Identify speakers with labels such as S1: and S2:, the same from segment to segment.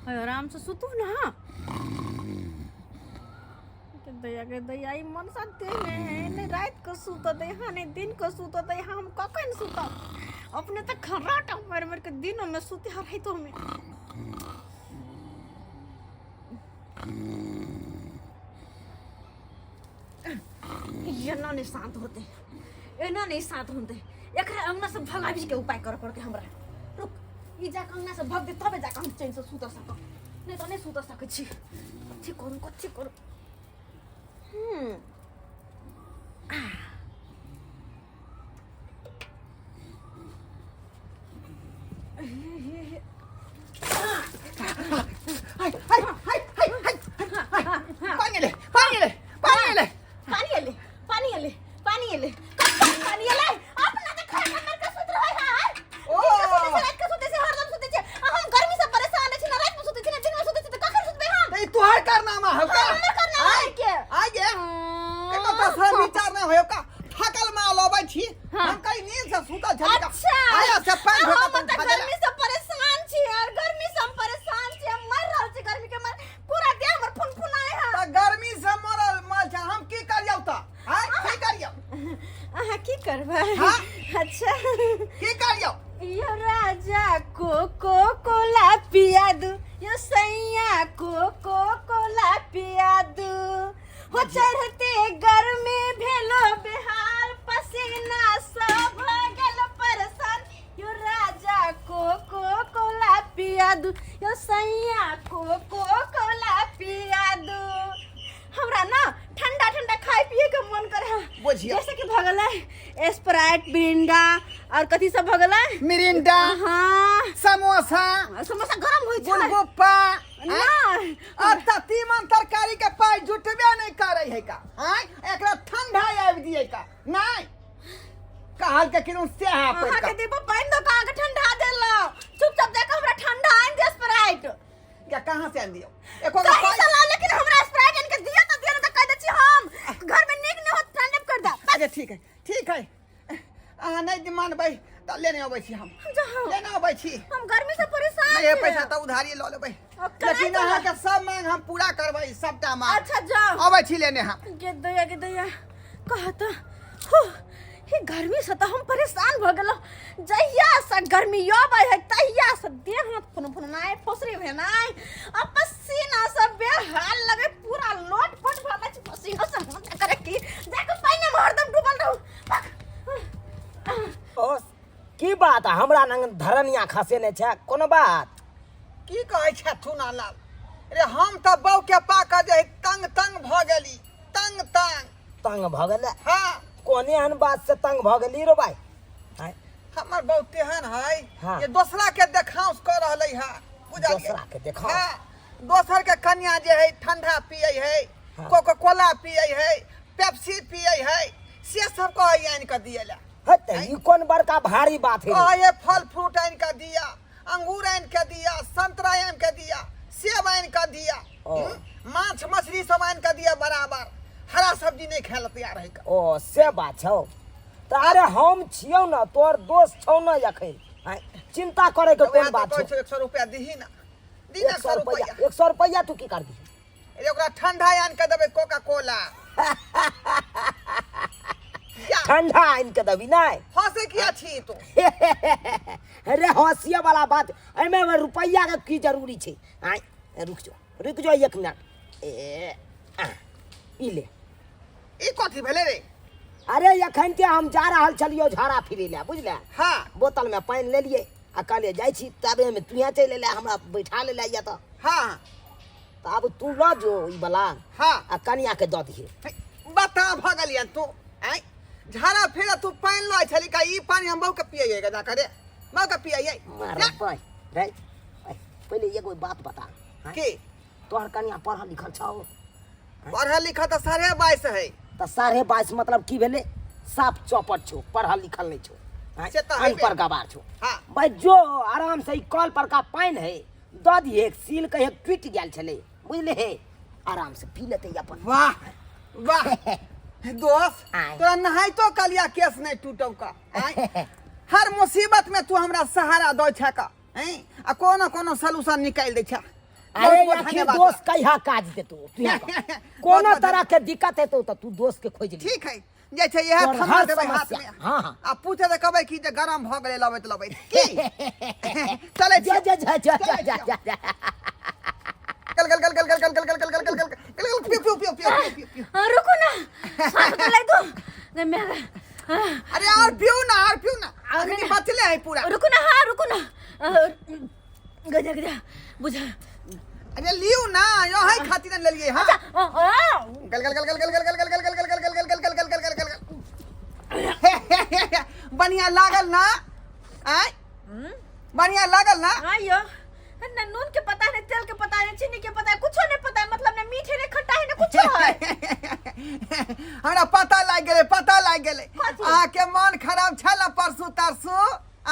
S1: आराम से सुतू ना। के दैया के दैया, ई मनसा देने है, ने रात को सुतत है हाँ, ने दिन को सुतत है हाँ। हम कखन सुतब? अपने तऽ खर्राटा मारि मारि के दिनों में सुते है, राइतो में। एना नहि शांत होते, एना नहि शांत होते। एकरा अंगना से भगाबी के उपाय करे पड़ते हमरा। रुक, ई जाके अंगना से भग दे, तबे जाके हम चैन से सुत सकब, नहीं तो नहीं सुत सकै छी। कथी करू, कथी करू?
S2: हाय हाय हाय हाय हाय हाय, पानि एलै, पानि एलै, पानि एलै।
S1: पानी एलै, पानी एलै, पानी एलै, कब पानी एलै? अपना तऽ खाना मार के सुत रहै है।
S2: ओ।
S1: दिन के सुतै छै, राति के सुतै छै, हरदम सुतै छै। आ हम गर्मी से परेशान छी, ना राति में सुतै छी, ना दिन में सुतै छी, तऽ कखन सुतबै हम?
S2: ई तोहर कारनामा हौ का?
S1: हमर कारनामा है के?
S2: आइ गे, कतो दोसर विचार नहि होय का? थकल माल अबै छी।
S1: हाँ।
S2: हम कहीं नींद से सुतल छली का?
S1: अच्छा।
S2: आया से पानि
S1: आ
S2: ढोका
S1: हम
S2: तन
S1: तऽ
S2: खा गेला।
S1: गर्मी से परेशान छी यार, गर्मी से हम परेशान छी, हम मर रहल छी गर्मी के मारे, पूरा देह हमर फुनफुनाय है।
S2: तऽ गर्मी से मरल मर छै, हम की करियौ तऽ? आँय, की करियौ?
S1: अहाँ की करबै?
S2: हाँ?
S1: अच्छा।
S2: की करियौ?
S1: यो राजा को को कोला पिया दू, यो सैया को को कोला पिया दू। हो चढ़ते गर्मी भेलो बेहाल, पसीना सब भ गेल परेशान। यो राजा को को कोला पिया दू, यो सैया को को कोला पिया दू। हमरा ना ठंडा ठंडा खाए पिए के मन करे है।
S2: बुझियौ।
S1: जैसे कि भऽ गेलै स्प्राइट, मिरिंडा और कथी सब भऽ गेलै?
S2: मिरिंडा।
S1: हाँ।
S2: समोसा।
S1: समोसा गरम होइ छै।
S2: गोलगप्पा।
S1: ना।
S2: आ त तीमन तरकारी के पाइ जुटबे नहीं करे है का? आय, एकरा ठंडा आबि दिए का? नहीं कहल के किनु से हा
S1: अहाँ के दीपो पानि दो कहाँ के ठंडा देलौ। चुपचाप जाके हमरा ठंडा आनि दे स्प्राइट।
S2: क्या, कहाँ से आनि दियौ? एको
S1: कहीं से लाओ, लेकिन हमरा स्प्राइट आनि के दियौ त दियौ, नहीं त कह दै छी हम घर में नीक नहीं होत, ठंडा कर दे।
S2: अच्छा, ठीक है, ठीक है। अहाँ नहीं मानबै तऽ लेने अबै छी हम।
S1: जाओ।
S2: लेने अबै छी।
S1: हम गर्मी से परेशान
S2: नहीं,
S1: छी।
S2: पैसा तऽ उधारी लऽ लेबै।
S1: अब कहाँ
S2: लेकिन
S1: चलऽ?
S2: अहाँके सब मांग हम पूरा करबै, सबटा मांग।
S1: अच्छा, जाओ।
S2: अबै छी लेने हम।
S1: गे दैया, गे दैया, कह तऽ हु, ई गर्मी से तऽ हम परेशान भऽ गेलहुँ। जहिया से गर्मी अबै है, तहिया से देह हाथ फुनफुनाय, फुसरी भेनाय आ पसीना से बेहाल लगे, पूरा लोट पोट भऽ जाइ छै पसीना से। मन तऽ करे कि जाके पानि मे हरदम डूबल रहू।
S3: ओ की बात, हमरा नंग धरनिया खसेने छै, कोनो बात?
S2: की कहै छै चुना लाल रे, हम तऽ बौ के पा कऽ जे तंग तंग भऽ गेली, तंग तंग।
S3: तंग भऽ गेलै?
S2: हाँ।
S3: कोने एहन बात से तंग भऽ गेली रो भाई? आँय?
S2: हमर बौ तेहन है
S3: हाँ।
S2: जे दोसरा के देखाउस कऽ रहलै है, बुझलियै?
S3: दोसरा के देखाउस?
S2: हाँ, दोसर के कन्या जे है ठंडा पियै है,
S3: हाँ।
S2: कोको कोला पियै है, पेप्सी पियै है, से सब कहै आनि कऽ दियै ला।
S3: हे तऽ ई कोन बड़का भारी बात है रे?
S2: कहै फल फ्रूट आनि कऽ दिया, अंगूर आनि कऽ दिया, संतरा आनि कऽ दिया, सेब आनि कऽ दिया।
S3: ओ।
S2: माछ मछली सब आनि कऽ दिया, बराबर हरा सब्जी नहीं खाय ला तैयार है का।
S3: ओ से बात छौ तऽ अरे हम छियौ ने, तोहर दोस्त छौ ने अखन। आँय, चिंता करे के
S2: तऽ वएह
S3: कोन
S2: तऽ
S3: बात
S2: कहै
S3: छौ?
S2: छौ, 100 रुपया दीही ना, दी ना।
S3: 100 रुपया?
S2: 100 रुपया।
S3: 100 रुपया तू की करबी?
S2: अरे ओकरा ठंडा आनि कऽ देबै, कोका कोला।
S3: ठंडा आनि के देबी नहि?
S2: हंसै किया छी तू?
S3: अरे हंसिए वाला बात, एहिमे रुपैया के की जरूरी छै? आँय, रुक जो, रुक जो एक मिनट। ए आ, ई ले।
S2: ई कथी भेलै रे?
S3: अरे एखन के हम जा रहल छलियो झाड़ा फिरे ले, बुझले?
S2: हाँ।
S3: बोतल में पानि लेलिए आ कहलिए जाइ छी, तबे में तुहे चलि एले, हमरा बैठा लेले या तऽ।
S2: हाँ।
S3: तऽ आब तू लऽ जो ई वाला।
S2: हाँ।
S3: आ कनिया के दऽ दिहे।
S2: हे, बता भऽ गेलियन तू? आँय, झाड़ा फेरा तू पानि लऽ छली का? ई पानि हम बहू के पियैयै जा करे, बहू के पियैयै।
S3: मार
S2: जा।
S3: पाइ रे, पहिले एगो बात बता। आँय?
S2: की?
S3: तोहर कनिया पढ़ल लिखल छौ?
S2: पढ़ल लिखल तऽ 22.5 है।
S3: तऽ 22.5 मतलब की भेलै? साफ चौपट छौ, पढ़ल लिखल नहि छौ। आँय?
S2: से तऽ हेबे।
S3: अनपढ़ गवार छौ।
S2: हाँ।
S3: भाई जो आराम से ई कल पर का पानि है दऽ दिहे, सील कहे टूटि गेल छलै, बुझले हे, आराम से पी लेतै अपन।
S2: वाह वाह दोस्त।
S3: आँय।
S2: तोरा नहाइतो कलिया केस नहीं टूटौ का? आँय? हर मुसीबत में तू हमरा सहारा दै छै का? आँय? आ कोनो कोनो सोल्यूशन निकालि दै छै।
S3: अरे
S2: बहुत बहुत
S3: आखिर
S2: धन्यवाद
S3: दोस्त कहिया काज देतो तू यहाँ कह। कोनो
S2: बहुत
S3: तरह के दिक्कत हेतौ तऽ तू दोस्त के खोज ली
S2: ठीक है जे छै इएह
S3: तोहर
S2: थमा
S3: हर
S2: देबै हाथ
S3: समस्या।
S2: में
S3: हाँ, हाँ।
S2: आ पूछे तऽ कहबै कि जे गरम भऽ गेलै लबैत लबैत की चलै
S3: जा
S2: छी
S3: जा जा जा जा जा जा जा।
S2: गल गल गल गल गल गल गल गल गल गल गल गल गल पियो पियो पियो पियो पियो पियो
S1: हाँ, रुकू ना सांस तो ले दो नहीं मैं हाँ,
S2: अरे और पियो ना और पियो ना अखनी बचले है पूरा
S1: रुकू ना हाँ रुकू ना गजा गजा बुझा
S2: अरे लियो ना यो है खातिर ने लेलिए हां
S1: आ, आ,
S2: गल गल गल गल गल गल गल गल गल गल गल गल गल गल गल गल गल गल बढ़िया लागल ना आय बढ़िया लागल ना
S1: हाँ यो न नून के पता नहीं तेल के पता नहीं चीनी के पता है कुछो नहीं पता है मतलब न मीठे नहीं खट्टा है न कुछो है
S2: हमरा पता लागि गेलै पता लागि गेलै
S1: कथी?
S2: अहाँके मन खराब छल ने परसू तरसू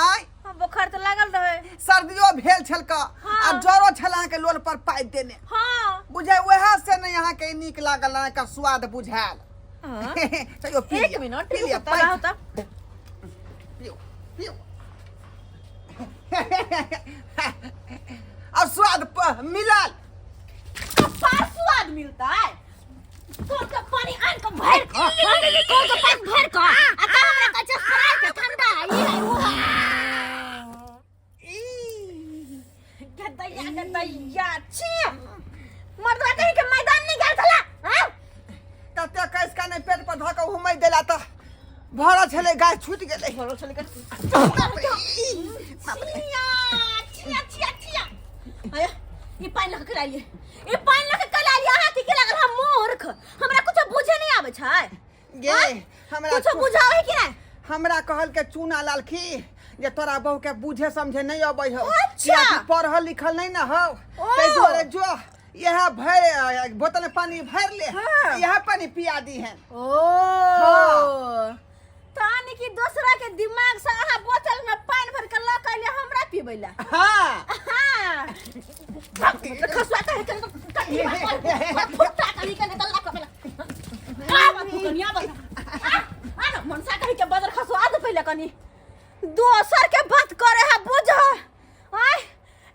S2: आय
S1: हाँ, बुखार तो लागल रहे
S2: सर्दियो भेल छल का
S1: हाँ।
S2: आ ज्वरो छल अहाँके लोल पर पाइप देने
S1: हाँ
S2: बुझाय उएह से नहि अहाँके नीक लागल अहाँके स्वाद बुझायल
S1: हाँ।
S2: तैयो पी
S1: एक
S2: लिअ,
S1: मिनट
S2: पी लिअ,
S1: रुको,
S2: पाइप
S1: होता
S2: पियो पियो अब स्वाद मिलल
S1: कपार स्वाद मिलता है कल का पानी आन के भर के कल का पानी भर के आ का हमरा कच्चा सराय के ठंडा है ये है वो है गदैया गदैया छी मर्दवा कहीं के मैदान नहीं गेल छला हां
S2: कते कैस का नहि पेट पर धऽ कऽ हुमै देला तऽ भरल छलै गाय छूटि गेलै
S1: भरल छलै के
S2: बाप रे, बाप रे।
S1: छिया छिया छिया छिया आया ई पानि लऽ के लालिए ई पानि लऽ के कल आलिए अहाँ की लागल हम मूर्ख हमरा कुछो बुझे नहीं आबै छै
S2: गे
S1: आँय?
S2: हमरा
S1: कुछो बुझाबै कि नहीं
S2: हमरा कहल के चूना लालखी जे तोरा बहू के बुझे समझे नहीं अबै हो
S1: अच्छा।
S2: कियाकि पढ़ल लिखल नहीं ना हो
S1: ओ।
S2: ताहि दुआरे जो यह भर बोतल में पानी भर ले
S1: हाँ।
S2: यह पानी पिया दी है
S1: ओ तानी कि दोसरा के दिमाग से अहाँ बोतल में पानि भर के लऽ के अयलियै हमरा पीबै लए
S2: हाँ
S1: हाँ। खसुआ कहे के फुट्टा कहीं के निकल ला कपला आ तू कनिया बस आ आ ना मनसा कहीं के बदर खसुआ दे पहले कनी दोसर के बात करे है बुझ आय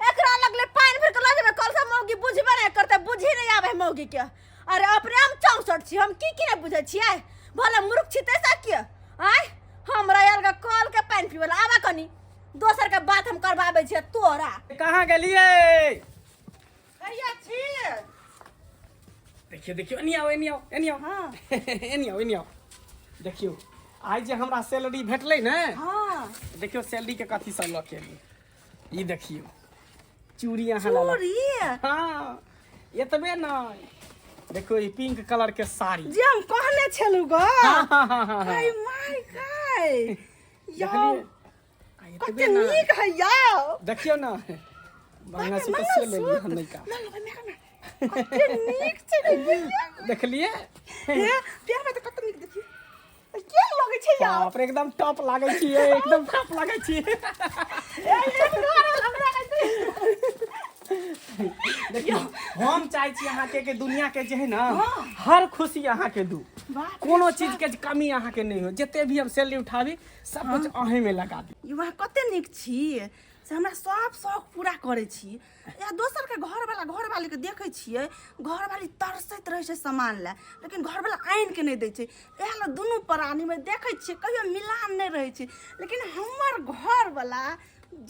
S1: एकरा लगले पानि भर के लऽ जेबै कल से मौगी बुझबे नहि करतै बुझी नहि आबै है मौगी के अरे अपने हम 64 छी हम की की नहि बुझै छियै भले मूर्ख छी तैसा के आय हमरा अलगा कल के पानि पीबै लए आबा कनी दोसर के बात हम करबाबै छियै तोरा
S4: कहाँ गेलियै
S2: कहिया छी
S4: देखियौ देखियौ एनी आउ एनी आउ एनी आउ
S1: हाँ।
S4: एनी आउ एनी आउ देखियौ आइ जे हमरा सैलरी भेटलै ने
S1: हाँ
S4: देखियौ सैलरी के कथी सब लऽ के एलियै ई देखियौ चूड़ी अहाँ लऽ
S1: चूड़ी
S4: हाँ एतबे नहि देखियौ ई पिंक कलर के साड़ी
S5: जे हम कहने छलहुँ गो
S4: हाँ, हाँ, हाँ, हाँ, हाँ।
S5: हाय my गाय यौ
S4: देखलियै आ एतबे
S5: कते
S4: नहि
S5: नीक है यौ
S4: देखियौ ने मंगलसूत्र से लेलियै हम नैका
S5: ना लेबै मेरा ना कते नीक छै रे ये
S4: देखलियै
S5: हे प्यार में तऽ कते नीक देखिए के लगै छै यौ
S4: बाप रे एकदम टॉप लागै छियै एकदम टॉप लागै छियै
S5: ए एक घर हमरा
S4: देखियौ हम चाहै छी अहाँके कि दुनिया के जे है ना हर खुशी अहाँके दू कोनो चीज के कमी अहाँके नहि हो जते भी हम सैलरी उठाबी सब कुछ अहीं में लगा दी
S5: यौ अहाँ कते नीक छी से हमरा सब शौक पूरा करै छी या दोसरके घरवला घरवालीके देखै छियै घरवाली तरसैत रहै छै सामान लए लेकिन घरवला आनि कऽ नहि दै छै इएह लए दुनू प्राणीमे देखै छियै कहियो मिलान नहि रहै छै लेकिन हमर घरवला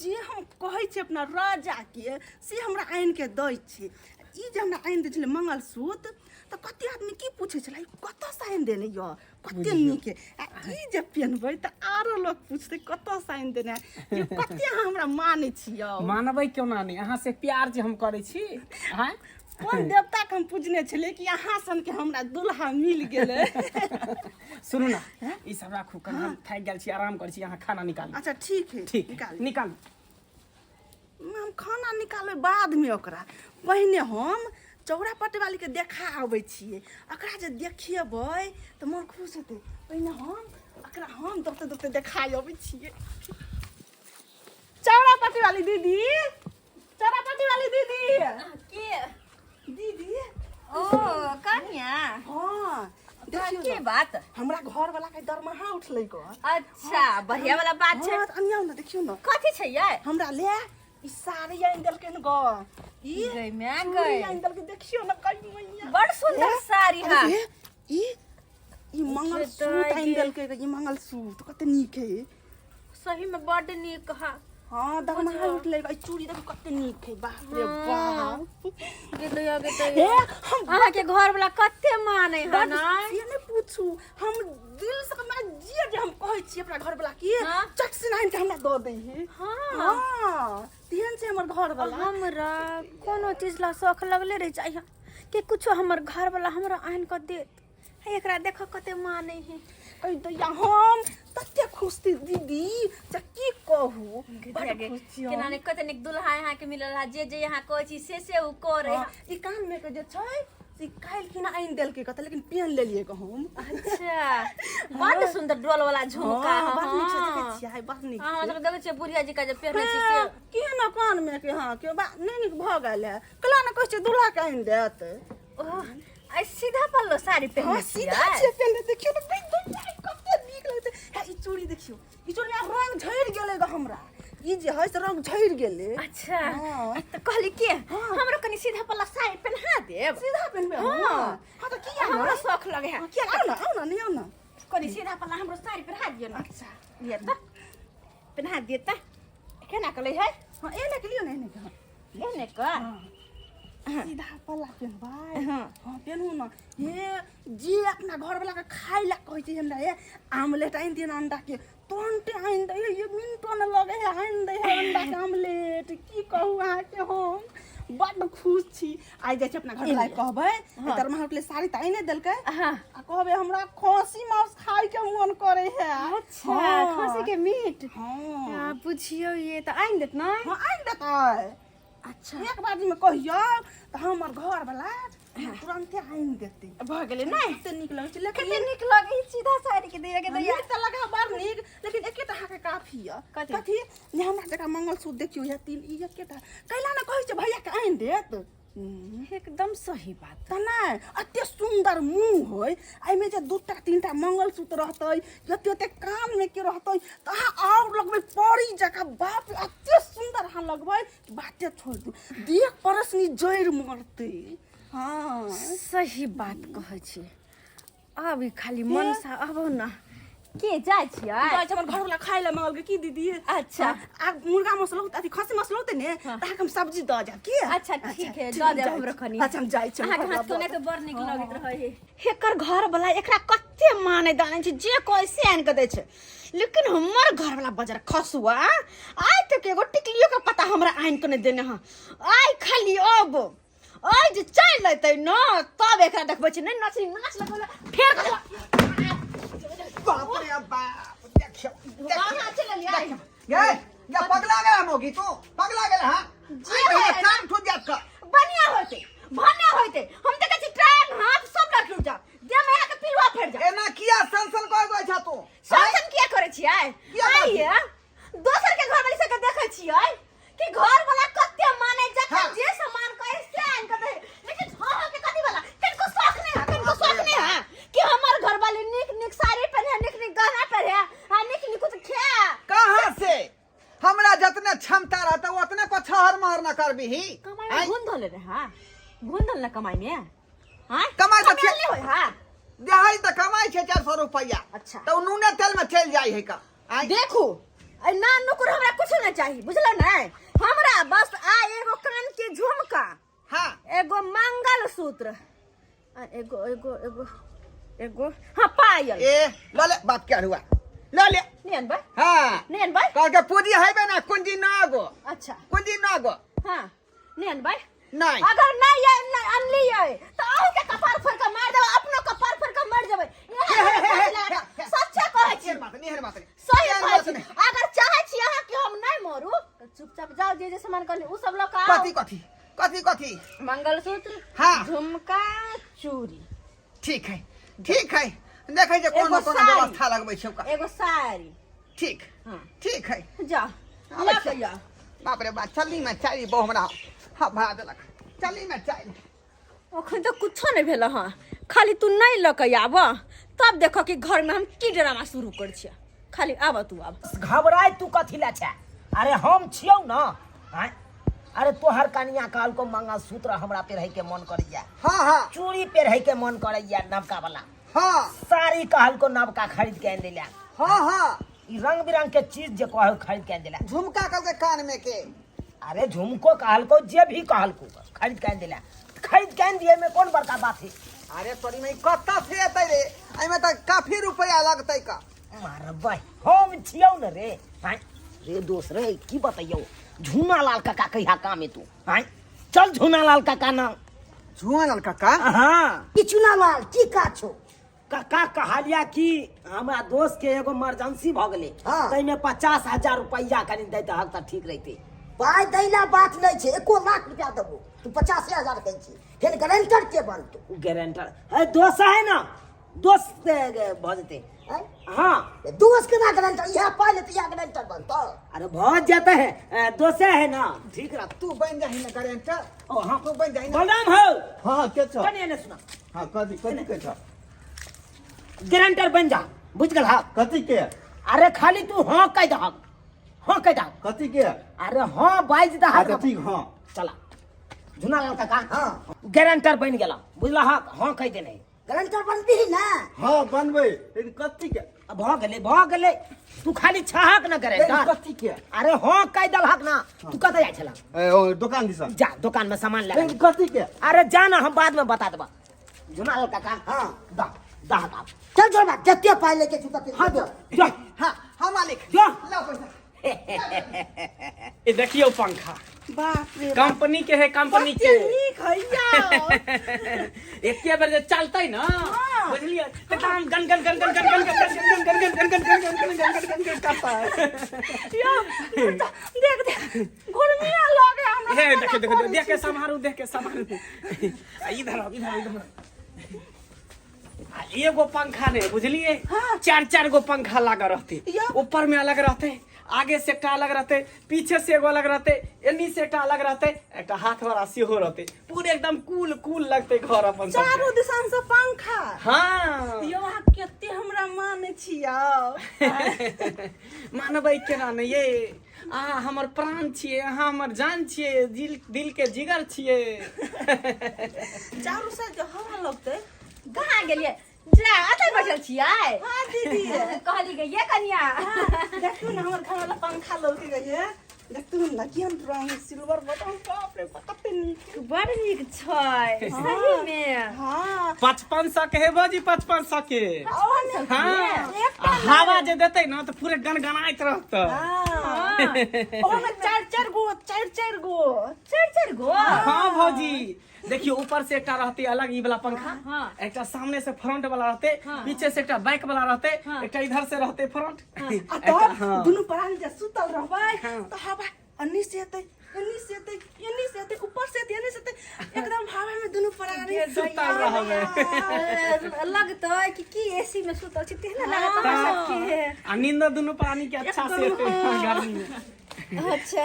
S5: जे हम कहै छियै अपना राजाके से हमरा आनि कऽ दै छै ई जे हमरा आनि दै छलै मंगलसूत्र तऽ कते आदमी की पूछै छलै ई कतऽसँ आनि देने यऽ कते नीक है आ ई जे पेन्हबै तऽ आरो लोक पूछतै कतऽसँ आनि देने है यौ कते अहाँ हमरा मानै छी यौ
S4: मानबै केना नहि अहाँ से प्यार जे हम करै छी आँय
S5: कोन देवताके हम पूजने छलियै कि अहाँ सनके हमरा दुल्हा मिल गेलै
S4: सुनू ना ई सब राखू कनि हम थाकि गेल छी आराम करै छी अहाँ खाना निकालू
S5: अच्छा ठीक है
S4: ठीक
S5: निकाल
S4: निकालू
S5: हम खाना निकालबै बादमे ओकरा पहिने हम चौरा पटवालीके देखा अबै छियै ओकरा जे देखेबै तऽ मोन खुश हेतै पहिने हम ओकरा हम दौड़ते दौड़ते देखा अबै छियै चौरा पटवाली दीदी चौरा पटवाली दीदी
S1: के
S5: दीदी
S1: ओ कनिया
S5: हाँ देखियौ
S1: के
S5: ने,
S1: बात
S5: हमरा घरवाला के दरमाहा उठलै गो
S1: अच्छा बढ़िया वाला बात छै
S5: हाँ, तऽ अनियाउ ने देखियौ ने
S1: कथी छै यै
S5: हमरा ले ई साड़ी आनि देलकै हन गो ई
S1: गई मैं
S5: चूड़ी
S1: गई
S5: आनि देलकै देखियौ ने कही मैया
S1: बड़ सुंदर साड़ी हा
S5: अरे ई ई मंगलसूत्र आनि देलकै ई मंगलसूत्र कते नीक है
S1: सही में बड नीक हा
S5: हाँ दगना उठलै ई चूड़ी देखू कते नीक है बाप रे बाप
S1: गे दैया
S5: हे हम
S1: अहाँ के घर वाला कते माने हा
S5: बड
S1: ना
S5: से नहि पूछू हम दिल से हमरा जे जे हम कहै छी अपना घर वाला के
S1: हाँ।
S5: चट से आनि के हमरा दऽ दै है
S1: हाँ।
S5: हाँ तेहन छै हमर घर वाला
S1: हमरा कोनो चीज ला शौक लगले रह जाइ कि कुछो हमर घर वाला हमरा आनि कऽ देत हे एकरा देखो कते माने है
S5: अरे दैया हम तते खुश थी दीदी से की कहू बड खुश छी हम।
S1: केना ने कते नीक दुल्हा यहाँ के मिलल हा जे जे यहाँ कहै छी से से उ करे
S5: हाँ, ई कान में के जे छै से काल्हि किना आनि देलकै कतऽ लेकिन पेन लेलियै कऽ हम
S1: अच्छा बड सुंदर डोल वाला झुमका
S5: हाँ, बड नीक छै
S1: हाँ।
S5: देखै छियै बड नीक
S1: हाँ
S5: छै
S1: हम देखै छियै बुढ़िया जी का जे पहिने छी से
S5: के ना कान में के हाँ के बा नहि नीक भऽ गेल है कला ने कहै छै दूल्हा के आनि देत
S1: ओह आइ सीधा पल्लो साड़ी
S5: हाँ
S1: पहिने
S5: सीधा
S1: छियै
S5: छै पेनने देखियौ ने बड़ दुनिया कते नीक लगतै हे ई चूड़ी देखियौ ई चूड़ी आब रंग झड़ि गेलै ग हमरा ई जे है से रंग झड़ि गेलै
S1: अच्छा
S5: हाँ।
S1: तऽ कहली के हमरो कनी सीधा पल्ला साड़ी पहिना देब
S5: सीधा पेनबै हम
S1: हाँ।
S5: हाँ तऽ किया
S1: हमरो
S5: ने
S1: शौख लगे है
S5: किया आउ ने आउ ने नहि आउ ने
S1: कनी सीधा पल्ला हमरो साड़ी पहिना दियौ ने
S5: अच्छा
S1: लिअ तऽ पहिना दिअ तऽ केना कलै है
S5: हाँ एने के लियौ ने एने के हाँ
S1: एने कऽ
S5: सीधा पल्ला पेनबै हाँ पेनहू ने हे जे अपना घरवला के खाय ला कहै छै हमरा हे आमलेट आनि दिअ ने अंडा के तुरन्ते आनि दै है ये मिनटो ने लगे है आनि दै है अंडा के आमलेट की कहू अहाँके हम बड्ड खुश छी आइ जाइ छी अपना घरवला के कहबै दरमाहा होटले साड़ी तऽ आनि देलकै
S1: हाँ।
S5: आ कहबै हमरा खसी मांस खाय के मन करे है
S1: अच्छा
S5: हाँ।
S1: खसी के मीट
S5: हाँ
S1: आ, बुझियौ ये तऽ आनि देत ने
S5: हाँ आनि देतै
S1: अच्छा
S5: एक बारी में कहियो तऽ हमर घर वाला तुरंते आनि देतै
S1: भऽ गेलै नहि
S5: कते नीक लगै छै लेकिन
S1: कते नीक लगै छै सीधा साड़ी के दैया के दैया
S5: नीक तऽ लगा बड़ नीक लेकिन एकेटा अहाँके काफी यऽ
S1: कथी?
S5: कथी जे हमरा जकाँ मंगलसूत्र देखियौ या तीन ई एकेटा कैला ने कहै छै भैया के आनि देत
S1: एकदम सही बात
S5: तऽ नहि एते सुन्दर मुँह होय एहिमे जे दूटा तीनटा मंगलसूत्र रहतै एते एते कानमे के रहतै तऽ अहाँ आओर लगबै परी जकाँ बाप रे एते सुन्दर अहाँ लगबै कि बाते छोड़ि दू देख परसनी जड़ि मरतै हँ
S1: सही बात कहै छी आब ई खाली मनसा आबो न के जाइ छियै
S5: जाइ छै हमर घरवला खाय लए मंगलकै की दीदी
S1: अच्छा।
S5: आ मुर्गा मसलो अथी खस्सी मसलो होतै ने तऽ अहाँके हम सब्जी दऽ जायब की
S1: अच्छा ठीक है दऽ देब हमरो कनी
S5: अच्छा हम जाइ छी
S1: अहाँके हाथ के तऽ बड़ नीक लगैत रहै है एकर घर वाला एकरा कते माने दाने छै जे कोई से आनि के दै छै लेकिन हमर घर वाला बजर खसुआ आइ तक एगो टिकलियो के पता हमरा आनि के नहि देने हँ आइ खाली अब आइ जे चलि एतै न तब एकरा देखबै छै नहि नचनी नाच लगबै फेर
S2: बाप रे बाप देखियो
S1: अहाँ चलि एलियै
S2: गे गे पगला गेला मोगी तू पगला गेला हां
S1: जे होय ना।
S2: टांग ठुक जात का
S1: बढ़िया होते भने होते हम देखै छी टांग हाथ सब लट लुट जाओ देह में आके पिलुआ फेर जाओ
S2: एना किया सन सन कर गई छा तू
S1: शासन किया करै छियै
S2: किया करै
S1: आइए दोसर के घर वाली सबके देखै छियै कि घर वाला कते माने जखन
S2: हाँ।
S1: जे सामान कहे से आनि के दे लेकिन हाँ हाँ के कथी वाला किनको शौक नहीं है किनको शौक नहीं है कि हमर घर वाली नीक नीक साड़ी पहने नीक नीक गहना पहने आ नीक नीक कुछ खाए
S2: कहाँ से हमरा जितने क्षमता रहता उतने को छहर महर न करबी
S1: कमाई में घुन धोले रे हां घुन धोल ना कमाई में हां
S2: कमाई तऽ
S1: कमाई होय हां
S2: देहाई तऽ कमाई छै 400 रुपया
S1: अच्छा।
S2: तऽ उ नूने तेल में चलि जाइ है का आँय?
S1: देखू ऐ ना नुकुर हमरा कुछ ना चाही बुझल नै हमरा बस आ एगो कान के झुमका
S2: हाँ
S1: एगो मंगलसूत्र आ एगो एगो एगो एगो हाँ पायल
S2: ए ल ले बाप के अरुआ ल ले
S1: नहीं अनबै
S2: हाँ
S1: नहीं अनबै
S2: कह के पूंजी हेबे ना कुंजी ना गो
S1: अच्छा
S2: कुंजी ना गो
S1: हाँ नहीं अनबै
S2: नहीं
S1: अगर नहीं आय नहीं अनलियै तऽ अहूँ के कपार फोड़ के मार देबै अपनो कपार फोड़ के मर जेबै सच्चा कहै छी
S2: एहन बात नहीं एहन बात नहीं
S1: सही
S2: एहन
S1: कहै
S2: बात
S1: छी
S2: नहीं।
S1: अगर चाहै छी अहाँ कि हम नहीं मरू तऽ चुपचाप जाउ जे जे सामान कहली उ सब लऽ कऽ आउ
S2: कथी कथी कथी कथी
S1: मंगलसूत्र
S2: हाँ।
S1: झुमका चूड़ी
S2: ठीक है ठीक है देखै छै कोनो
S1: एगो
S2: कोनो
S1: साड़ी।
S2: व्यवस्था लगबै छै ओकर
S1: एगो साड़ी
S2: ठीक
S1: हाँ।
S2: ठीक है
S1: जा
S2: आबै
S1: लऽ
S2: छी।
S1: के आउ
S2: बाप रे बाप चलनी में चारि बहु हमरा हाँ भरा देलक चलनी में चारि
S1: अखन तऽ कुछो नहि भेल हँ खाली तू नहि लऽ के आब तब देख कि घर में हम की ड्रामा शुरू कर छियै खाली आब तू आब
S3: घबराय तू कथी ला छै अरे हम छियौ न आँय? अरे तोहर कनिया कहलको मंगलसूत्र हमरा पेरहे के मन करैया।
S2: हाँ हाँ।
S3: चूड़ी पेरहे के मन करैया नवका वाला।
S2: हाँ।
S3: साड़ी कहलको नवका खरीद के आनि देला।
S2: हाँ हाँ।
S3: ई रंग बिरंग के चीज जे कहो खरीद के आनि देला।
S2: झुमका कहलकै कान में के।
S3: अरे झुमको कहलको जे भी कहलको खरीद के आनि देला। खरीद के आनि दिए में कौन बड़का बात है?
S2: अरे तोरी में कत्ता से एतै रे, एहिमे तऽ काफी रुपया लगतै का।
S3: मारबै हम छियौ न रे। आँय रे दोस्त रे, की बतैयौ, झूना लाल काका कहिया काम एतौ? आँय चल झूना लाल काका ना।
S2: झूना लाल काका?
S3: हाँ।
S6: की चूना लाल की काज छौ?
S3: काका कहलिया कि हमरा दोस्त के एगो इमरजेंसी भ गेलै।
S6: हाँ।
S3: ताहिमे 50,000 रुपैआ कनि दैत हक तऽ ठीक रहितै।
S6: पाइ दैला बात नहि छै, 1 लाख रुपया देबो, तू 50,000 कहै छी, फेर गारंटर के बनतौ?
S3: गारंटर है दोस्त है ना, दोस्त भऽ जेतै।
S6: आँय?
S3: हाँ।
S6: दोस्त केना गारंटर? इएह पाइ लेतै, इएह गारंटर बनतौ?
S3: अरे भऽ जेतै है, दोसे है ना, ठीक रह।
S2: तू बन जाही ना गारंटर।
S3: ओ हाँ।
S2: तू बन जाही ना।
S3: बलराम हो।
S7: हाँ, के छौ?
S3: कनि एने सुना।
S7: हाँ, कथी, कथी के छौ?
S3: गारंटर बन जा, बुझ गेल? हाँ।
S7: कथी के?
S3: अरे खाली तू हाँ कह दहक, हाँ कह दहक।
S7: कथी के?
S3: अरे हाँ बाजि दहक।
S7: अच्छा ठीक, हाँ।
S3: चला झुना लाल काका।
S6: हाँ।
S3: गारंटर बन गेला, बुझला? हक हाँ कह देने।
S6: गारंटर बनबी ना?
S7: हाँ बनबै, लेकिन कथी के?
S3: अब भऽ गेलै, भऽ गेलै, तू खाली छहक ना गारंटर।
S7: कथी के?
S3: अरे हाँ कह दलहक ना। तू कतऽ जाइ छला?
S7: ए, ओ दोकान दिसन।
S3: जा दोकान में सामान ले।
S7: लेकिन कथी के?
S3: अरे जा ना, हम बाद में बता देबा। झुना लाल काका।
S6: हाँ।
S3: दा दा दा।
S6: चल जोड़बा, जते पाइ लेके छौ तते।
S3: हाँ, जो जो।
S2: हाँ हाँ मालिक।
S3: जो।
S2: लाओ पैसा।
S4: ए देखियो पंखा।
S5: बाप रे,
S4: कंपनी के है, कंपनी के।
S5: कते नीक है यौ।
S4: एके बेर जे चलतै ना, बुझलियै, तऽ एकदम गन गन गन गन गन गन गन गन गन गन गन गन गन गन गन गन गन गन करता है।
S5: यौ, देख देख, घुरमिया लगे हमरा।
S4: हे देखियो देखियो, देख के सम्हारू, देख के सम्हारू। आ इधर आओ, इधर आओ, इधर आओ। आ एगो पंखा नहीं, बुझलिए?
S5: हाँ।
S4: चार चार गो पंखा लागल रहते।
S5: यौ।
S4: ऊपर में अलग रहते, आगे से एकटा अलग रहते, पीछे से एगो अलग रहते, एनी से एकटा अलग रहते, एकटा हाथ वाला सेहो रहते। पूरे एकदम कूल कूल लगते घर अपन सबके।
S5: चारू दिशान से पंखा।
S4: हाँ।
S5: यौ अहाँ कते हमरा मानै छियौ।
S4: मानबै केना नहि ये, अहाँ हमर प्राण छियै, अहाँ हमर जान छियै, दिल दिल के जिगर छियै।
S5: चारू साइड के हवा लगतै।
S1: कहाँ गेलियै? जा अतै बैठल छियै?
S5: हाँ दीदी।
S1: कहली गे ये कनिया,
S5: देखू ना हमर घर वाला पंखा लौके गई। देखू ना केहन रंग सिल्वर बटन, बाप रे बाप, कते नीक।
S1: बड़ नीक छै सही में।
S5: हाँ।
S4: 5500 के है भौजी, 5500 के। हाँ।
S5: एकटा
S4: आ हवा जे देतै ना तऽ पूरे गनगनाइत रहतै।
S5: हाँ। ओहोमे चारि चारि गो, चारि चारि गो।
S1: चारि चारि गो?
S4: हाँ भौजी, देखियो ऊपर से एकटा रहते अलग ई वाला पंखा।
S1: हाँ।
S4: एकटा सामने से फ्रंट वाला रहते।
S1: हाँ।
S4: पीछे से एकटा बैक वाला रहते।
S1: हाँ।
S4: एकटा इधर से रहते फ्रंट।
S5: आ तब दुनू प्राणी जे सुतल रहबै तऽ हवा अन्नी से एतै, एन्नी से एतै, एन्नी से एतै, ऊपर से एतै, एन्नी से एतै, एकदम हवा में दुनू प्राणी
S4: सुतल रहबै।
S1: लगतै कि की एसी में सुतल छी तेहन लागत हमरा सबके।
S4: आ नींद दुनू प्राणी के अच्छा से एतै गर्मी में।
S1: अच्छा,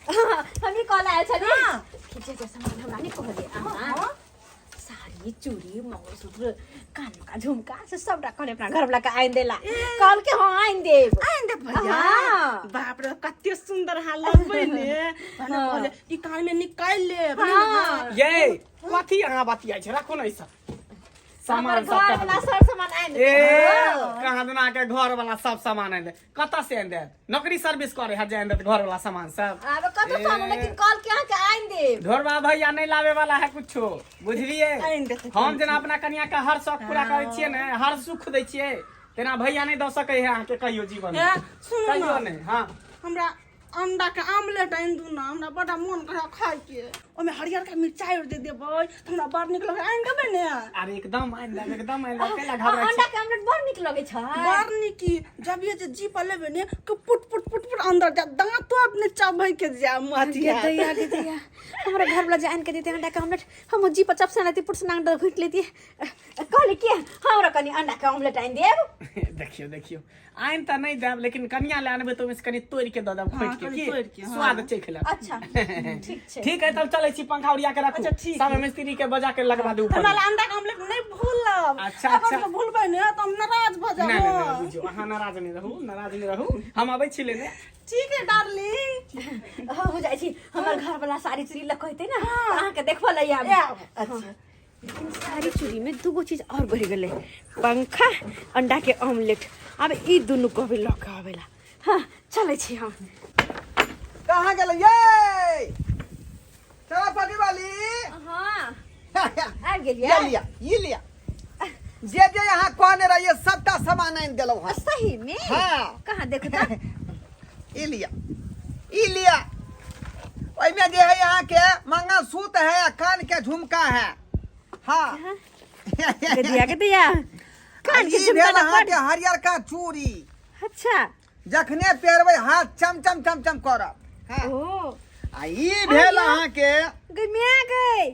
S1: हम ई कहला आयल छली कि जे जे सामान हमरा नहि कहलियै अहाँ, साड़ी चूड़ी मंगलसूत्र कान का झुमका से सबटा कहले अपना घरवाला के आनि देला, कहलके हाँ आनि देब।
S5: आनि देब भैया?
S1: हाँ।
S5: बाप रे, कते सुंदर हाल लगबै ने। भने कहले ई कान में निकालि लेब।
S1: हाँ।
S4: ये कथी अहाँ बतियाइ छै? राखू ने ई सब सामान।
S1: हमर
S4: सब
S1: घरवाला
S4: कहाँ
S1: सब सामान आनि
S4: ए
S1: देब।
S4: कहाँ दुना के घर वाला सब सामान आनि दे? कतऽ से आनि देत? नौकरी सर्विस करे है जे आनि देत घर वाला सामान सब?
S1: आब कतऽ से आनू, लेकिन कहलके अहाँके आनि देब।
S4: ढोरबा भैया नहीं लावे वाला है कुछो, बुझलिए?
S5: आनि देतै।
S4: हम जेना अपना कनिया के हर शौक पूरा करै छियै ने, हर सुख दै छियै, तेना भैया नहीं दऽ सकै है अहाँके कहियो जीवन में।
S5: हे, सुनू
S4: कहियो
S5: ना।
S4: नहीं। हाँ।
S5: हमरा अंडा के आमलेट आनि दू ना, हमरा बड़ा मोन करे खाय के। ओहिमे हरियर का मिरचाई और दे देबै तऽ हमरा बड़ नीक लगै। आनि देबै ने?
S4: अरे एकदम आनि देब, एकदम आनि देब, कैला घबराइ
S1: अंडा
S4: छी?
S1: के आमलेट बड़ नीक लगै छै।
S5: बड़ नीक। जब ये जे जी पर लेबै ने कि पुट पुट पुट पुट अंदर जा, दांतो अपने चबै के जा अथी
S1: गे
S5: हैत।
S1: दैया, गे दैया, हमरा घर वाला जे आनि के देते अंडा के आमलेट, हम जी पर चपसा लेती, पुट से अंडा घुटि लेती। कहली कि हमरा कनि अंडा के आमलेट आनि देब।
S4: देखियो देखियो, आनि तऽ नहि देब, लेकिन कनिया लए आनबै तऽ ओहिमे से कनि तोड़ि के दऽ देब खोटि के।
S5: कनि
S4: की
S5: तोड़ि के, हाँ।
S4: स्वाद चख लेब।
S1: अच्छा ठीक छै।
S4: ठीक है, तब चलै छी, पंखा ओरिया के राखू।
S5: अच्छा, ठीक।
S4: सब मिस्त्री के बजा के लगवा दू ऊपर
S5: हमरा
S4: में।
S5: ला अंडा के आमलेट नहि भूलब।
S4: अच्छा,
S5: अगर
S4: अच्छा।
S5: के भूलबै ने तऽ हम नाराज भऽ
S4: नहि नहि नहि
S5: जाब।
S4: बुझियौ, अहाँ नाराज नहि रहू, नाराज नहि रहू, हम अबै छी लेने।
S5: ठीक है डार्लिंग।
S1: हम जाइ छी, हमर घर वाला साड़ी चूड़ी लऽ कहते ना, तऽ अहाँके देखबऽ लए आयब।
S5: अच्छा।
S1: लेकिन साड़ी चूड़ी में दूगो चीज और बढ़ि गेलै, पंखा, अंडा के ऑमलेट। आब ई दुनू कहबै लऽ के आबेला। हाँ, चलै छी हम।
S2: कहाँ गेलै ये चलो पटी वाली?
S1: हाँ, आबि गेलियै।
S2: ये लिया, ये लिया, जे जे यहाँ कहने रहिए सबटा सामान आनि देलहुँ हँ।
S1: सही में?
S2: हाँ।
S1: कहाँ देखू तऽ।
S2: ई लिया, ई लिया। ओहिमे जे है अहाँके मंगलसूत्र है आ कान के झुमका है। हाँ।
S1: के दिया, के दिया, कान के
S2: ई
S1: झुमका
S2: भेल
S1: तऽ
S2: अहाँके हरियरका चूड़ी।
S1: अच्छा।
S2: जखने पेरबै हाथ चम चम चम चम करत। हाँ।
S1: ओ।
S2: आ ई भेल
S1: अरे।
S2: अहाँके
S1: गई माय गई,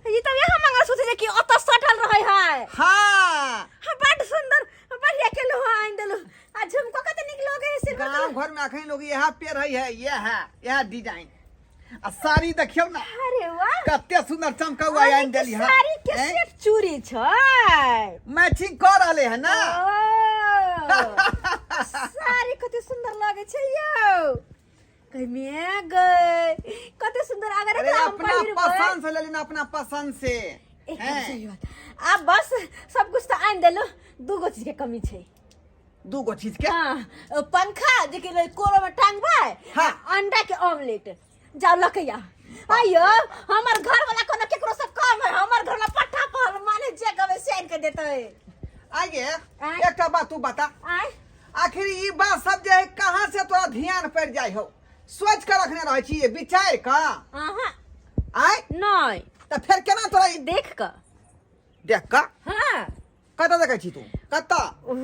S1: ई तऽ यहाँ मंगलसूत्र जे कि ओतऽ सटल रहै है।
S2: हाँ।
S1: हाँ, बड सुंदर, बढ़िया केलहुँ हँ, आनि देलहुँ। आ झुमको कते नीक लगे है सिल्वर
S2: गांव
S1: कलर।
S2: घर में अखन लोग यह पेर है, यह है, यह डिजाइन। आ साड़ी देखियौ ना।
S1: अरे वाह,
S2: कते सुंदर चमकौआ
S1: अरे
S2: आनि
S1: के
S2: देली हँ।
S1: साड़ी के
S2: हैं?
S1: सेट चूड़ी छै।
S2: मैचिंग कऽ रहले है ना।
S1: ओ, साड़ी कते सुंदर लगे छै यौ। कहिया गए, कते सुंदर। अगर
S2: अरे
S1: एकरा हम
S2: अपना
S1: पहिरबै।
S2: पसंद से लेली ना, अपना पसंद से।
S1: एकदम
S2: हैं?
S1: सही बात। आब बस सब कुछ तऽ आनि देलहुँ, दूगो चीज के कमी छै।
S2: दूगो चीज के?
S1: हाँ, पंखा जे कि कोरो में टांगबै।
S2: हाँ।
S1: आ अंडा के ऑमलेट जाओ लऽ के आ। आइयो हमर घर वाला कोनो केकरो से कम है? हमर घर वाला पट्टा पर माने जे कहबै से आनि के देतै।
S2: आगे
S1: आँय?
S2: एकटा बात तू बता।
S1: आय?
S2: आखिर ई बात सब जे है कहाँ से तोरा ध्यान पड़ जाय हो? सोच के रखने रहे छी विचार का?
S1: अहाँ।
S2: आय?
S1: नहीं।
S2: तऽ फेर केना तोरा
S1: देख कऽ।
S2: देख कऽ?
S1: हाँ।
S2: कतऽ देखै छी तू, कतऽ?
S1: उ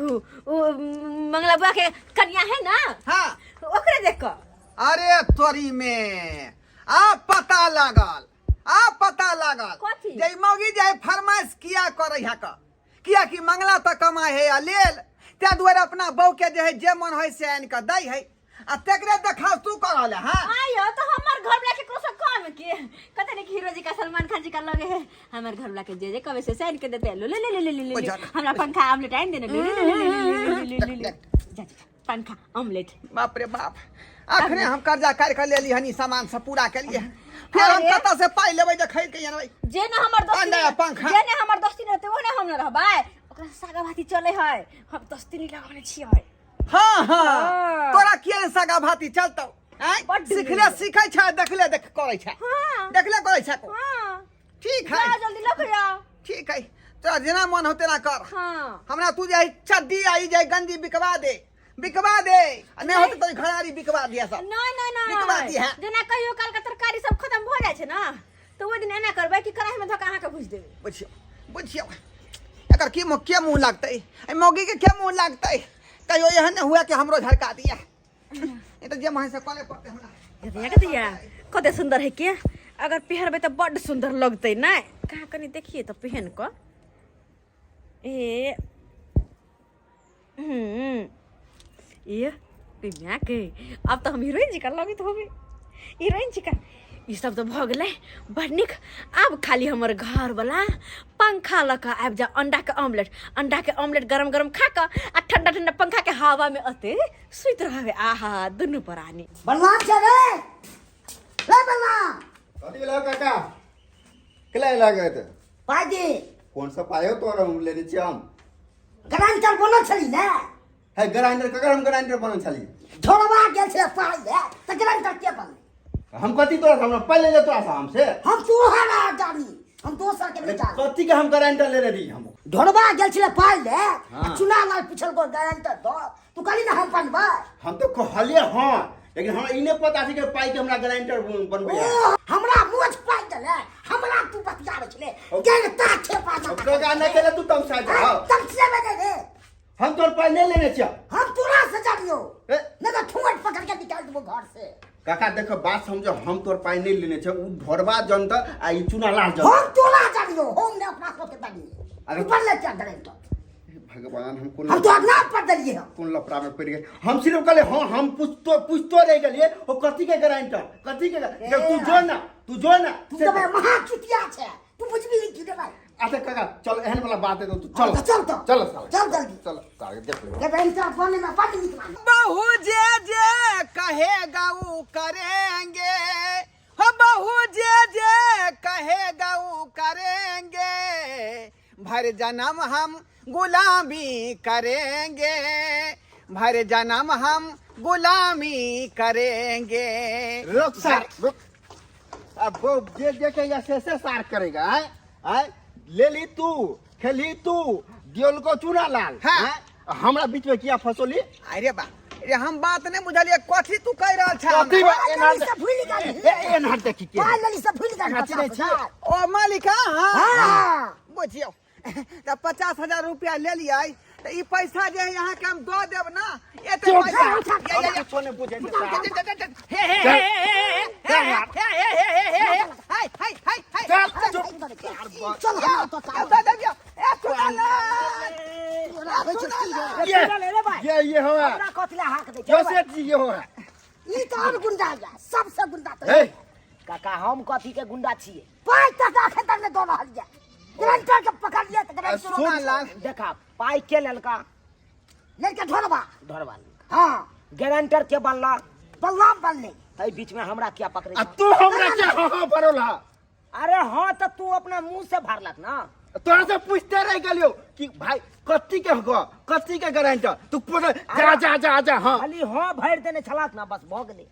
S1: मंगला बुआ के कन्या है ना।
S2: हाँ।
S1: ओकरे देख कऽ।
S2: अरे तोरी में आ पता लागल, आ पता लागल।
S1: कथी?
S2: जे ई मौगी जे है फरमाइश किया करै है का, किया कि मंगला तऽ कमाइ है आ लेल ताहि दुआरे अपना बहू के जे है जे मन है से आनि कऽ दै है, आ तेकरे देखाव तू कर रहले। हाँ।
S1: आयो, तो हमर घर वाला के कोनो कम के? कते ने हीरो जी का, सलमान खान जी का लगे है। हमर घर वाला के जे जे कबे से साइन के देते। ले ले ले ले ले ले।
S2: ओ
S1: ले।
S2: जा।
S1: हमरा पंखा ऑमलेट आइन देने। ले ले ले ले ले ले ले ले। जा जा, पंखा ऑमलेट।
S2: बाप रे बाप, अखने हम कर्जा काटि कऽ लेली हनी सामान सब पूरा केलिए, फिर हम
S1: अरे।
S2: कतऽ से पाइ लेबै जे खरीद के अनबै?
S1: जे ने हमर दोस्ती
S2: अंडा आ पंखा।
S1: जे ने हमर दोस्ती रहते ओ ने हम न रहबै। ओकरा से सागा भाती चले है, हम दोस्ती नहीं लगाने छियै।
S2: हाँ हाँ।
S1: हाँ।
S2: तोरा किया ने सागा भाती चलतौ? आँय?
S1: बड्ड
S2: सिखले
S1: नीक।
S2: सिखै छै, देखले देख करै छै।
S1: हाँ।
S2: देखले करै छै।
S1: हाँ।
S2: ठीक है।
S1: जाओ, जल्दी लऽ के आओ।
S2: ठीक है, तोरा जेना मन हो तेना कर।
S1: हाँ।
S2: हमरा तू जे चड्डी आई जे गंजी बिकवा दे, बिकवा दे, आ नहि होतै तऽ घरारी बिकवा दिया सब।
S1: नहीं नहीं नहीं।
S2: बिकवा दिया।
S1: जेना कहियो काल के तरकारी सब खत्म भऽ जाइ छै ना, तऽ ओहि दिन एना करबै कि कढ़ाई में धऽ के अहाँके भुजि देबै।
S2: बुझियौ, बुझियौ, एकर की के मुँह लागतै? एहि मौगी के के मुँह लागतै? कहियो एहन नहि हुए कि हमरो झरका दिया। ई तऽ जे मन से करे पड़तै हमरा।
S1: कतिया कतिया, कते सुंदर है के। अगर पहिरबै तऽ बड्ड सुंदर लगतै। नहि कहाँ, कनि देखिए तऽ पहिन कऽ। ए ये माय के, आब तऽ हम हीरोइन जकाँ लगैत होबै, हीरोइन जकाँ। ई सब तऽ भऽ गेलै बड़ नीक। आब खाली हमर घरवला पंखा लऽ कऽ आबि जाउ, अंडाके ऑमलेट, अंडाके ऑमलेट गरम गरम खा कऽ आ ठंडा ठंडा पंखा के हवा में अते सुति रहबै। आहा, दुनू प्राणी।
S6: बलराम छै रे, रे बलराम।
S7: कथी भेलै काका? केला लागत?
S6: पाइ दे।
S7: कौन सा पाइ हो तोरा? हम लेने छियै हम।
S6: ग्रांटर बनल छली ने?
S7: है ग्राइंडर ककर हम ग्राइंडर बनल छली?
S6: झोड़वा गेल छै पाइ ले तऽ ग्रांटर के बनलै?
S7: हम कथी तोरा से, हमरा पाइ ले तोरा से हमसे।
S6: हम तोहरा जानी, हम दोसर के नहीं जानी।
S7: कथी के हम ग्राइंडर लेने रही हम?
S6: ढोड़वा गेल छलै पाइ ले आ
S7: हाँ।
S6: चुना लाल पूछल गो गारंटर दो, तू कहली ना हम बनबै।
S7: हम तो कहलिए हाँ, लेकिन हमरा ई नहीं पता छै कि पाइ के हमरा ग्राइंडर बनबै है।
S6: ओ हमरा मोछ पाइ देले, हमरा तू बतियाबै छले गेलता छेपा।
S7: काका नहि केले तू तमसा जा।
S6: तमसेबे नहि रे।
S7: हम तोर पाइ नहीं लेने छियै।
S6: हम तोरा से जानियो।
S7: ए?
S6: नहीं तो ठुमट पकड़ के निकाल देबो घर से।
S7: काका देखो, बात समझो, हम तोर पाइ नहीं लेने छियै। उ ढोरबा जनता आ ई चुना लाल जनता।
S6: हम तोरा जानियो, हम ने अपना सबके जानियो।
S7: अरे-
S6: ऊपर ले चल ग्रांटर।
S7: हे भगवान, हम कोन
S6: हम तो नाम पर देलिए हम।
S7: कोन लफड़ा में पड़ गए? हम सिर्फ कहले हाँ, हम पूछतो पूछतो रह गेलिए ओ कथी के ग्राइंडर, कथी के? जब तू जो ना, तू जो ना।
S6: तू तो बड़ा महा चुतिया छे, तू बुझबी की रे भाई?
S7: अच्छा काका चल एहन वाला बात है तो तू चल
S6: हाँ, चल तो।
S7: चल साला
S6: चल जल्दी।
S7: चल साला देख ले
S6: गारंटर बने में बड़ नीक लागल।
S2: बहू जे जे कहेगा वो करेंगे, हो बहू जे जे कहेगा वो करेंगे, भर जन्म हम गुलामी करेंगे, भर जन्म हम गुलामी करेंगे।
S7: रुक सर रुक, अब वो जे देखेगा से से सार करेगा। आय आय ले ली तू खेली तू दियोल को चूना लाल।
S2: हाँ।
S7: आय, हमरा बीच में किया फसोली?
S2: अरे बा रे, हम बात नहीं बुझलिए, कथी तू कह रहल छा?
S7: कथी बा?
S6: पाइ
S7: एना
S6: लेली से भूलि गेली।
S7: ए एना देखी के
S6: पाइ लेली से भूलि गेली।
S7: एना चिन्है
S6: 50
S7: छी?
S6: हजार।
S2: ओ मालिका। हाँ
S6: हाँ।
S2: बुझियौ तऽ 50,000 रुपया ले लियै तऽ ई पैसा जे है अहाँके हम दऽ देब ना, एते
S7: चुप।
S2: पैसा
S6: उठा,
S2: ये, ये, ये।
S7: कुछो नहि बुझै छै सार।
S2: हे हे हे हे हे हे हे हे हे हे हे हाय हाय हाय हाय।
S7: चल चुप।
S6: चल हमरा तो
S2: ए, दऽ देबियौ। ए, सुनल।
S6: तोरा होइ छै की रे?
S7: ये
S3: चल रे भाई।
S7: ये ये हुआ
S3: हमरा कथी ला हाक दै छै
S7: जो
S3: रे भाई?
S7: सेठ जी ये हुआ।
S6: ई तऽ आओर गुंडा या सबसे गुंडा तऽ
S7: ए
S3: काका हम कथी के गुंडा छियै?
S6: पाइ टका एखन तक नहि दऽ रहल यऽ। गारंटर के पकड़लियै तऽ गारंटर
S7: सुन
S2: लाल।
S3: देखा पाइ के लेलका?
S6: लड़का ढोरबा।
S3: ढोरबा।
S6: हाँ।
S3: गारंटर के बनला?
S6: बलराम बनले।
S3: एहि बीच में हमरा किया पकड़े
S7: आ
S3: छौ?
S7: तू हमरा के हाँ हाँ भरोला?
S3: अरे हाँ तऽ तू अपना मुंह से भरलक ना।
S7: तोरा से पूछते रह गेलियो कि भाई कथी के होगो कथी के गारंटर, तू पूछ जा जा जा जा। हाँ
S3: खाली हाँ भरि देने छलक ना, बस भऽ गेलै।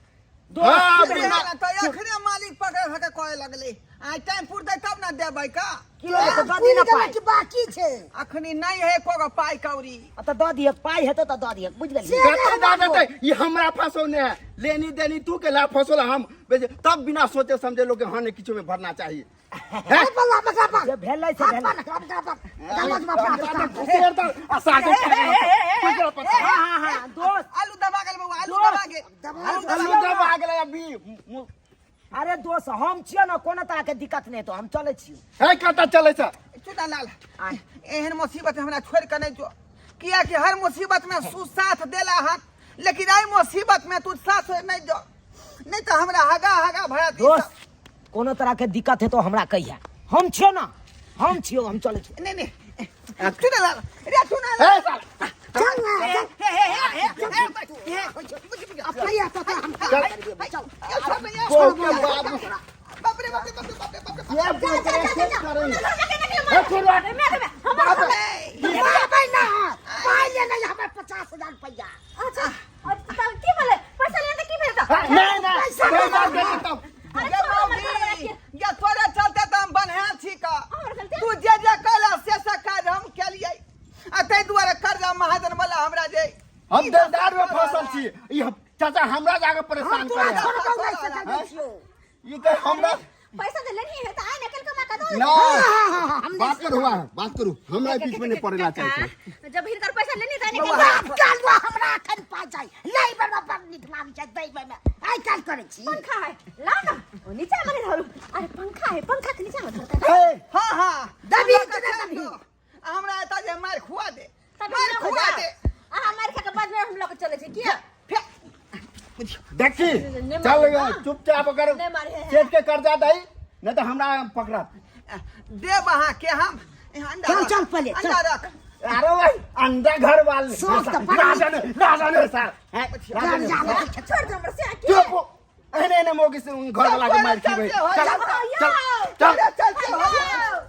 S7: हाँ,
S3: दोस्त
S7: बिना-
S2: तऽ एखने मालिक पकड़ के कहे लगलै, आइ टाइम पुरतै तब ने देबै का।
S3: की लेबै तऽ दऽ
S6: भूलि
S3: दी ना
S6: गेलै
S3: पाइ।
S6: कि बाकी छै?
S2: अखनी नहीं है एको गो पाइ कौड़ी।
S3: आ तऽ दऽ दिहक पाइ, हेतौ तऽ दऽ दिहक, बुझि गेलियै?
S7: कते दऽ देतै? ई हमरा फसौने है, लेनी देनी तू के ला फसौला हम बेचे, तब बिना सोचे समझे लोग के हाँ ने किछु में भरना चाहिए।
S6: हे बलराम एकरा पर
S3: जे भेलै से
S6: हाथ
S3: भेलै।
S6: पर एकरा पर, एकरा पर, एकरा पर, एकरा पर।
S7: घुसेड़ दल, आ साथे पकड़ पकड़।
S3: हाँ हाँ हाँ दोस्त।
S2: आलू दबा गेल बौआ, आलू
S3: दोस्त।
S2: दबा गेल।
S6: दबा
S7: आलू दबा गेलै अभी।
S3: अरे दोस्त हम छियै ना, कोनो तरह के दिक्कत नहि हेतौ, हम चलै छियौ।
S7: हे कतऽ चलै छ?
S2: चुना लाल, एहन मुसीबत हमरा छोड़ के नहीं जो, कियाकि हर मुसीबत में सु साथ देला हन, लेकिन एहि मुसीबत में तू साथ नहीं जो, नहीं तो हमरा हगा हगा भरा दी।
S3: दोस्त कोनो तरह के दिक्कत हेतौ हमरा कहिया, हम छियौ ना, हम छियौ, हम चलै छियौ।
S2: नहीं नहीं चुना लाल रे, चुना लाल।
S7: हे साला
S6: चल ना, चल।
S2: हे हे हे हे हे हे।
S6: अब कहिया तो हम
S7: चल।
S6: चल।
S7: बहू के बाबू।
S2: बाप रे बाप रे बाप रे बाप रे बाप रे।
S7: ये बोल के सेट करै। हे छोड़वा।
S6: बाबे ना पाइ लेने हमर 50,000 रुपैआ।
S1: अच्छा अब तब की भेलै? पैसा लेने तऽ की भेल तऽ?
S7: नहीं नहीं
S6: पैसा
S7: पैसा
S6: दे
S7: दे तब।
S1: अरे
S2: ये
S1: छोड़ो हमर घरवला
S2: मौगी,
S1: के।
S2: ये तोरे चलते तऽ हम बन्हायल छी का।
S1: हमर चलते?
S2: तू जे जे कहला से से काज हम केलियै, आ ताहि दुआरे कर्जा महाजन वाला हमरा जे
S7: हम देवदार में फसल छी, ई चाचा हमरा जाके परेशान
S6: हम तोरा
S7: करे।
S6: छोड़बौ नहि से चल छियौ।
S7: ई कह हमरा
S1: पैसा तऽ लेनही है तऽ आइ ने कल कमा कऽ दऽ
S7: ना
S6: हाँ, हम
S7: बात करू, हाँ, बात करू, हमरा बीच में नहीं पड़ेला चाहिए।
S1: जब हिनकर पैसा लेनी तऽ आइ ने कल
S6: बाप काल हमरा एखन पाइ चाही, लै बेर बड़ नीक लागै छै दै बेर आइ काल्हि करै छी।
S1: पंखा है लाओ ना, ओ नीचा में धरू। अरे पंखा है, पंखा के नीचा में धरता।
S7: हे
S2: हाँ हाँ
S6: दबी
S2: हमरा
S6: के
S2: तऽ
S6: दबी।
S2: दो। हमरा एतऽ जे मारि खुआ दे,
S1: तब
S2: मारि
S1: लऽ कऽ
S2: खुआ
S1: जाउ।
S2: दे।
S1: अहाँ मारि खा के बाद में हम लऽ के चलै छी किया?
S2: फे
S7: देखी
S1: नहीं
S7: चल
S1: मारे, हाँ।
S7: चुपचाप अगर
S1: नहीं मारे है।
S7: सेठ के कर्जा दई नहीं तो हमरा पकड़त।
S2: देब अहाँके हम अंडा
S6: चल,
S2: रख,
S6: चल पहिले, चल।
S2: अंडा रख।
S7: अरे भाई अंडा घर वाले
S6: सोच तऽ बड़ा
S7: राजन राजन सर हैं, राजन
S6: कर्जा लऽ के
S1: छोड़ दे हमर से के।
S7: चुप एहने एहने मौगी से उन घर वाला के मार खिबै।
S2: चल,
S7: चल
S2: चल,
S7: चल
S2: चल,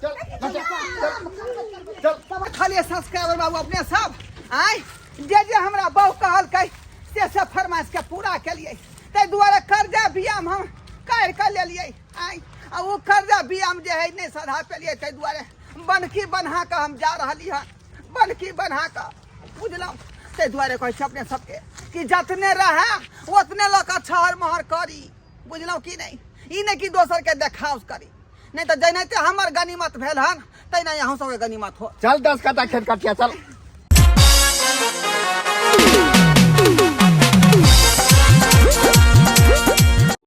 S2: चल, चल,
S7: चल चल चल चल।
S2: खाली सब्सक्राइबर बाबू अपने सब आय जे जे हमरा बहु कहलकै से सब फरमाइश के पूरा केलियै, ताहि दुआरे कर्जा बियाम हम काढ़ि कऽ लेलियै आय, आ ओ कर्जा बियाम जे है नहि सधा पेलियै, ताहि दुआरे बन्हकी बन्हा कऽ हम जा रहली हन, बन्हकी बन्हा कऽ, बुझलहुँ? ताहि दुआरे कहै छी अपने सबके कि जतने रहए ओतने लऽ कऽ छहर महर करी, बुझलहुँ कि नहि? ई नहि कि दोसरके देखाउस करी, नहि तऽ जेनाहिते हमर गनीमत भेल हन तहिना अहूँ सबके गनीमत हो।
S7: चल 10 कट्ठा खेत कटिया चल।